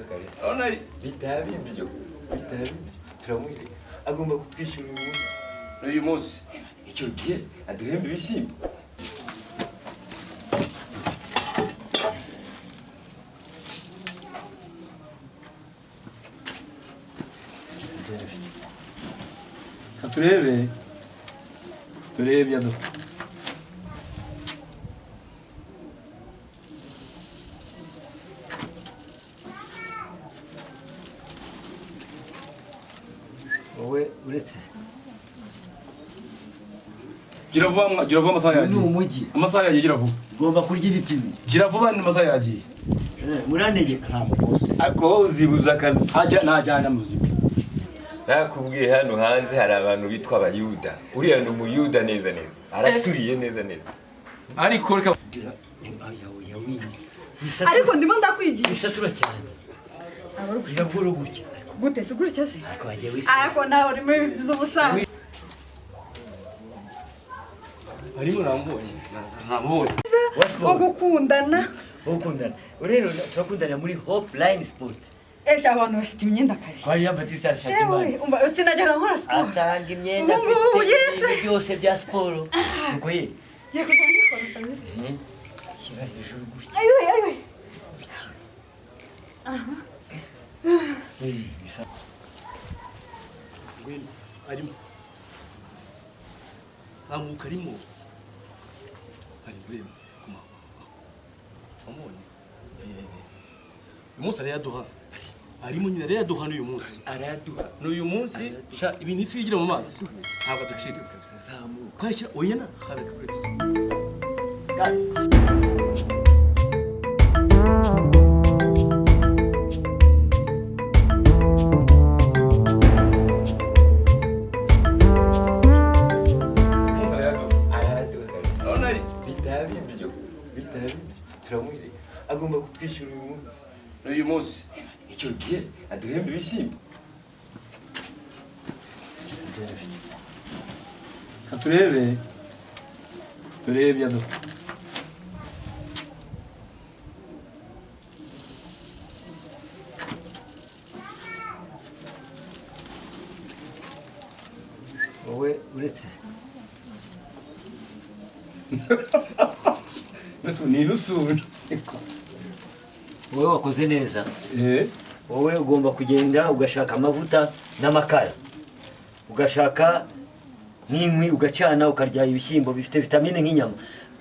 Arayaduha kabisa. Bitaba ibyo, bitaba ibyo, turamuhirika. Agomba kutwishyura uyu munsi. N'uyu munsi. Icyo gihe aduhemba ibishyimbo. Turebe, turebe ibyo aduha. Wowe uretse Gira vuba, gira vuba, amasaha Uyu ni yagiye. umujyi. Amasaha yagiye, gira vuba. Ugomba kurya ibipimo. Gira vuba, ni amasaha yagiye. Murantegeka. Nta mukozi. Ariko wowe uzibuza akazi. Ajya ntajyana mu buzima. Nakubwiye, hano hanze hari abantu bitwa Abayuda. Uriya ni Umuyuda neza neza, araturiye neza neza. Ariko reka. Gira oya oya wi. Ariko ndimo ndakwigisha. Wisatura cyane. Gira buhoro gutya. Gute se? Gutya se? Ariko wagiye wisatura. Ariko nawe urimo iby'ubusaza. Arimo namubonye. Namubonye. Wo gukundana. Wo gukundana. Rero turakundana muri Hope Line Sport. Esha, abantu bafite imyenda kabisa. Kwa Jean Baptiste Hashakimana. Ewe, umva sinajyaga nkora siporo. Atanga imyenda. Ubu ngubu afite Yesu. ibintu byose bya siporo. Nuko ye. Ngiye kujya ngikora kabisa. Shyira hejuru gutya. Ayiwe ayiwe. Bisa. Ngwino, arimo. Zamuka, arimo. Ari ngwino, kuma. Wamubonye? Uyu munsi arayaduha. Arimo nyine arayaduha n'uyu munsi. Arayaduha. N'uyu munsi, sha, ibintu ifi yigira mu mazi. Ntabwo aducika. Zamuka. Kwashyira oya na habeka kuretse. Arayaduha kabisa. Bitaba ibyo, bitaba ibyo, turamuhirika. Agomba kutwishyura uyu munsi. N'uyu munsi. Icyo gihe aduhemba ibishyimbo. Turebe, turebe ibyo aduha. Wowe uretse. Nusu ni nusu. Wowe wakoze neza. Wowe ugomba kugenda ugashaka amavuta n'amakara, ugashaka n'inkwi, ugacana, ukarya ibishyimbo bifite vitamine nk'inyama.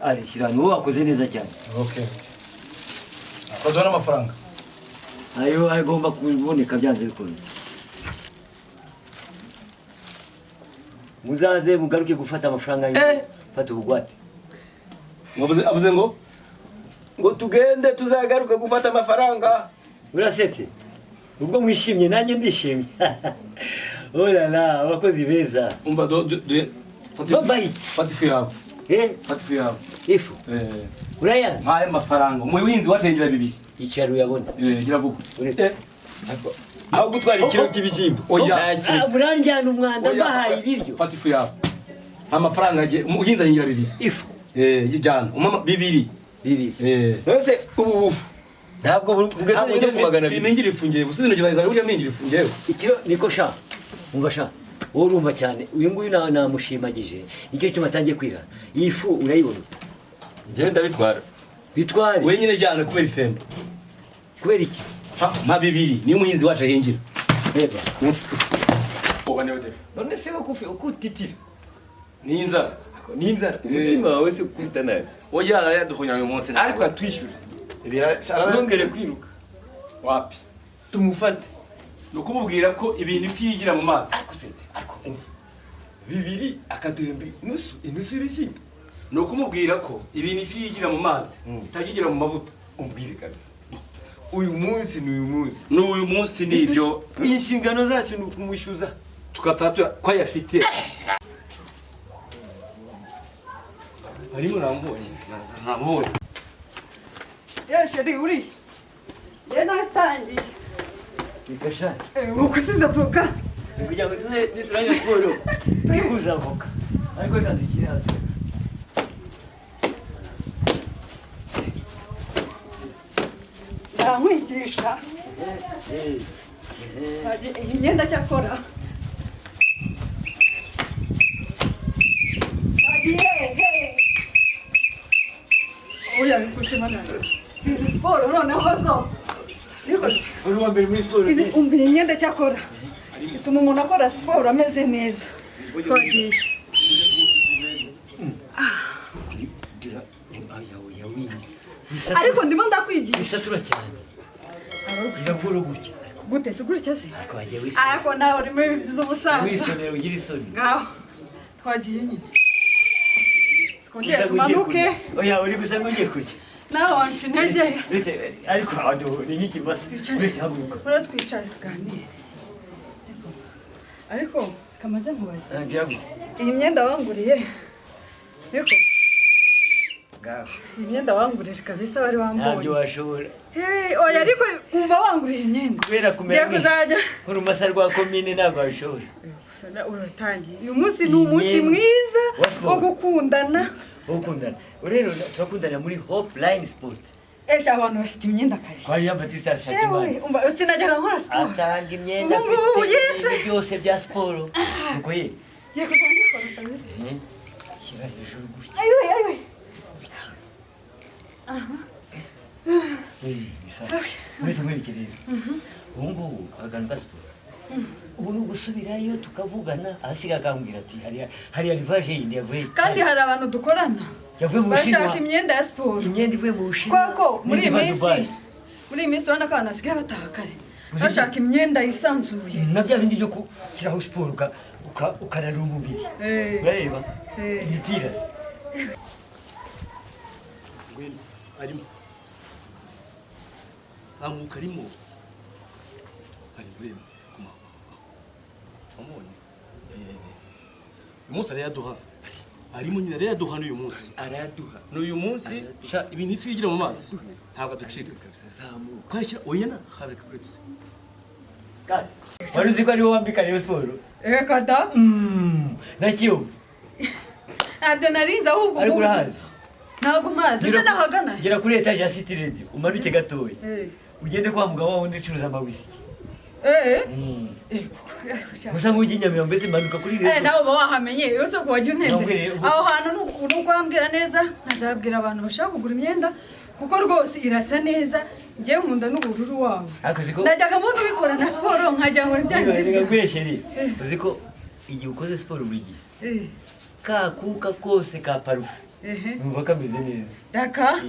Ari shyirana, wowe wakoze neza cyane. Okay. Akaduha n'amafaranga. Ayo agomba kuboneka byanze bikunze. Muzaze mugaruke gufata amafaranga yanyu. Fata ubugwate. Avuze, avuze ngo tugende tuzagaruke gufata amafaranga. Urasetse? Ubwo mwishimye nanjye ndishimye. Oh la la, abakozi beza. Umva do do do. Babayi. Fata ifu yawe. Fata ifu yawe. Ifu? Urayana? Mpaye amafaranga. Umuhinzi wacengera bibiri. Icara uyabona. Gira vuba. Aho gutwara ikiro cy'ibishyimbo. Oya. Muranjyana umwanda Oya, mbahaye ibiryo. Fata ifu yawe. Amafaranga agiye umuhinzi ahingira bibiri. Ifu. Jyana. Umama bibiri. Bibiri. None ubu bufu ntabwo bugeze no ku 200. Siningira ifu ngewe. Usize intoki zanjye burya mpingira ifu ngewe. Ikiro niko sha. Umva sha. Wowe urumva cyane. Uyu nguyu namushimagije. Nicyo gituma atangiye kwirara. Iyi fu urayibona? Njyewe ndabitwara. Bitware. Wenyine nyine jyana kubera ifemba. Kubera iki? Mpa bibiri. Niyo umuhinzi wacu ahingira. Reba. Oba niyo defu. None se wowe ukutitira? Ni inzara. Ni inzara. Umutima wawe se ukubita nabi. Oya, arayaduhonyera uyu munsi. Ariko atwishyura. Ntongere kwiruka. Wapi? Tumufate. Ni ukumubwira ko ibintu ifi yigira mu mazi. Ariko se, ariko umva. Bibiri akaduhemba inusu, inusu y'ibishyimbo. Ni ukumubwira ko ibintu ifi yigira mu mazi itayigira mu mavuta. Umbwire kabisa. Uyu munsi ni uyu munsi. Ni uyu munsi ni ibyo. Inshingano zacu ni ukumushyuza. Tukataha ko ayafite. Arimo namubonye. Namubonye. Yewe sheri uri. Ye natangiye. Nikasha. Ukusize avoka. Kugira ngo tuze nituranye siporo. Twikuza avoka. Ariko reka dushyire hasi. Ndamwigisha. Twagiye, iyi myenda cyakora. Twagiye, hey. Oya, bikushima nani. Izi siporo noneho zo. Ariko se, Uri uwa mbere muri siporo. izi umva iyi myenda cyakora. Ituma umuntu akora siporo ameze neza. Twagiye. Oya, oya, wiyi. Ariko ndimo ndakwigisha. Wisatura cyane. Irakura gutya. Gute se gutya se? Ariko wagiye wisonera. Ariko nawe urimo ibintu by'ubusaza. Wisonera ugira isoni. Ngaho. Twagiye nyine. Twongere Usa nk'ugiye tumanuke. kurya. Oya, uri gusa nk'ugiye kurya. Nawe wansha intege. Uretse ariko ahantu ni nk'ikimasa. Uretse haguruka. Ura twicare tuganire. Ariko kamaze nkubaze. Ngira gutya. Iyi myenda wanguriye. Ariko Ngaho. iyi myenda wanguriye kabisa wari Ntabyo wambonye. washobora. Hey, oya ariko kuva wanguriye imyenda. Kubera kumera Ngiye kuzajya. nk'urumasa rwa komine ntabwo wabishobora. Gusa uratangiye. Uyu munsi ni umunsi Imyenda. mwiza Wa siporo. wo gukundana. Wo gukundana. Rero turakundana muri Hope Line Sport. Esha abantu bafite imyenda kabisa. Kwa Jean Baptiste Hashakimana. Ewe, umva sinajyaga nkora siporo. Atanga imyenda Ubu ngubu afite Yesu. ibintu byose bya siporo. Nuko ye. Ngiye kuzajya nikora kabisa. Shyira hejuru gutya. Ayiwe, ayiwe. Ni sawa. Uretse nkwereke rero. Ubu ngubu abaganga ba siporo. Ubu ni ugusubirayo tukavugana, ahasigaye akambwira ati hariya rivaje yindi yavuye Kandi hari abantu dukorana yavuye mu Bushinwa. bashaka imyenda ya siporo. Imyenda ivuye mu Bushinwa. Kubera ko muri iyi n'indi iva minsi Dubai. muri iyi minsi urabona ko abantu basigaye bataha kare bashaka imyenda yisanzuye. Na bya bindi byo gushyiraho siporo ukananura umubiri. Urareba? Imipira se. Ngwino, arimo. Zamuka arimo. Ari ureba. Kuma. Wamubonye? Uyu munsi arayaduha. Arimo nyine arayaduha n'uyu munsi. Arayaduha. N'uyu munsi sha ibintu ifi yigira mu mazi. Ntabwo aducika. Zamuka. Kwashyira oya na habeka uretse. Kandi wari uzi ko ariwe wambika Rayon Sport? Reka da. Na Kiyovu. Ntabyo narinze ahubwo Ariko ubu- urahazi? Ntabwo mpazi. Ese nahagana? Gera kuri etaje ya City Radio, umanuke gatoya. Ugende kwa mugabo wa wundi ucuruza amawisiki. Gusa nk'ujya i Nyamirambo mbese manuka kuri Radio. Nawe uba wahamenye, uretse ko wajya untendera. Ntabwo Aho hantu ni uko wambwira neza, nkazabwira abantu bashaka kugura imyenda, kuko rwose irasa neza, njyewe nkunda n'ubururu wawe. Ariko uzi ko Najyaga mbona ubikora na siporo nkajya ngo bya bindi Reka bya- nkubwire chérie, uzi ko igihe ukoze siporo buri gihe, ka kuka kose ka parufe, numva kameze neza. Raka?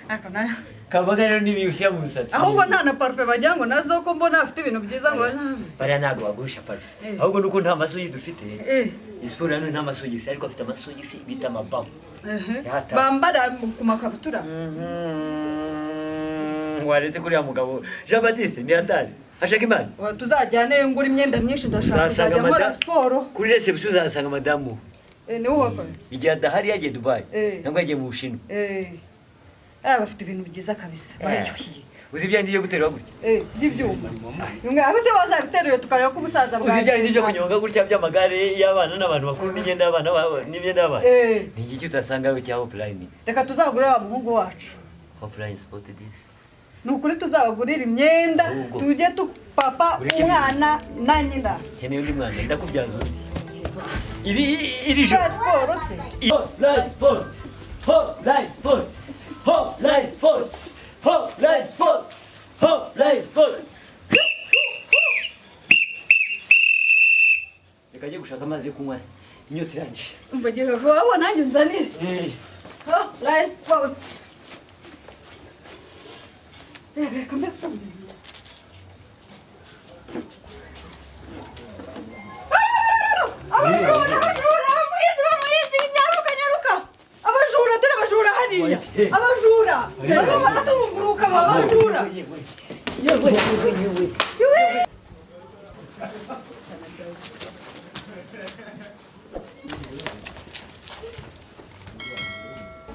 Aka na- Kabaga rero n'ibi ushyira mu musatsi. Ahubwo nta na parufe bagira ngo nazo ko mbona bafite ibintu byiza ngo bazabe. Bariya ntabwo bagurisha parufe. Ahubwo nuko nta masogisi dufite. Iyi siporo hano nta masogisi, ariko afite amasogisi bita amabamu. Yahataye. Bambara ku makabutura. Waretse kuriya mugabo Jean Baptiste ni hatari. Hashaka Imana. Wa, tuzajyane ngura imyenda myinshi ndashaka Uzasanga kuzajya nkora madamu siporo. Kuri reception uzasanga madamu. Niwe uhakora. Igihe adahari yagiye Dubai. Nangwa yagiye mu Bushinwa. Bafite ibintu byiza kabisa. Bariyuhiye. Uzi ibya byo guterura gutya? By'ibyuma. Mwe aho se bazabiteruye tukareba ko umusaza Uzi bwaje. ibya bindi byo kunyonga gutya by'amagare y'abana n'abantu bakuru n'imyenda y'abana n'imyenda y'abana. Ni igiki utasanga cya Hope Line? Reka tuzagure wa muhungu wacu. Hope Line Sport this. Ni ukuri tuzabagurira imyenda Ahubwo. tujye tu papa Ureke umwana na nyina. Nkeneye undi mwana ndakubyaza undi. Iri joro. Za siporo se. Hope Line Sport. Hope Line Sport. Hope Line Sport. Hope Line Sport. Hope Line Sport. Reka njye gushaka amazi yo kunywa. Inyota irangije. Umva gira vuba vuba nanjye unzanire. Hope Line Sport. Reka mbe mfunze. Abajura, abajura, muhizi, bamuhizi, nyaruka, nyaruka. Abajura, dore abajura hariya. Abajura. Barimo baraturunguruka, aba bajura. Yewe, yewe, yewe.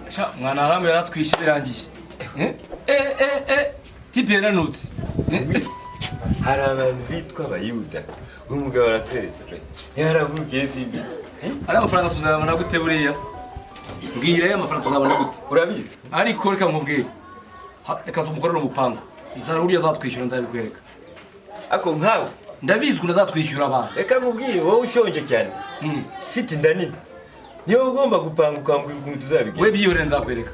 Sha mwana haramu yaratwishe birangiye. Tipe yaranutse. Hari abantu bitwa abayuda. Uyu mugabo aratweretse pe. Yaravukiye simbi. Ari amafaranga tuzabona gute buriya? Mbwira ya amafaranga tuzabona gute? Urabizi? Ariko reka nkubwire. Reka tumukorere umupango. Nzara uburyo azatwishyura, nzabikwereka. Ako nkawe. Ndabizi ukuntu azatwishyura abantu. Reka nkubwire, wowe ushonje cyane, ufite inda nini, niyo ugomba gupanga ukambwira ukuntu tuzabigenza. We byihorere, nzakwereka.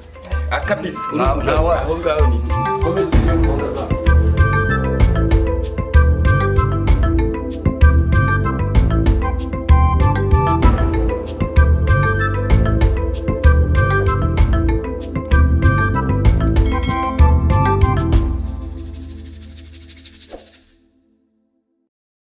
Akabisi. Nta wasi. Aho ngaho ni Komeza ugende gahunda zawe.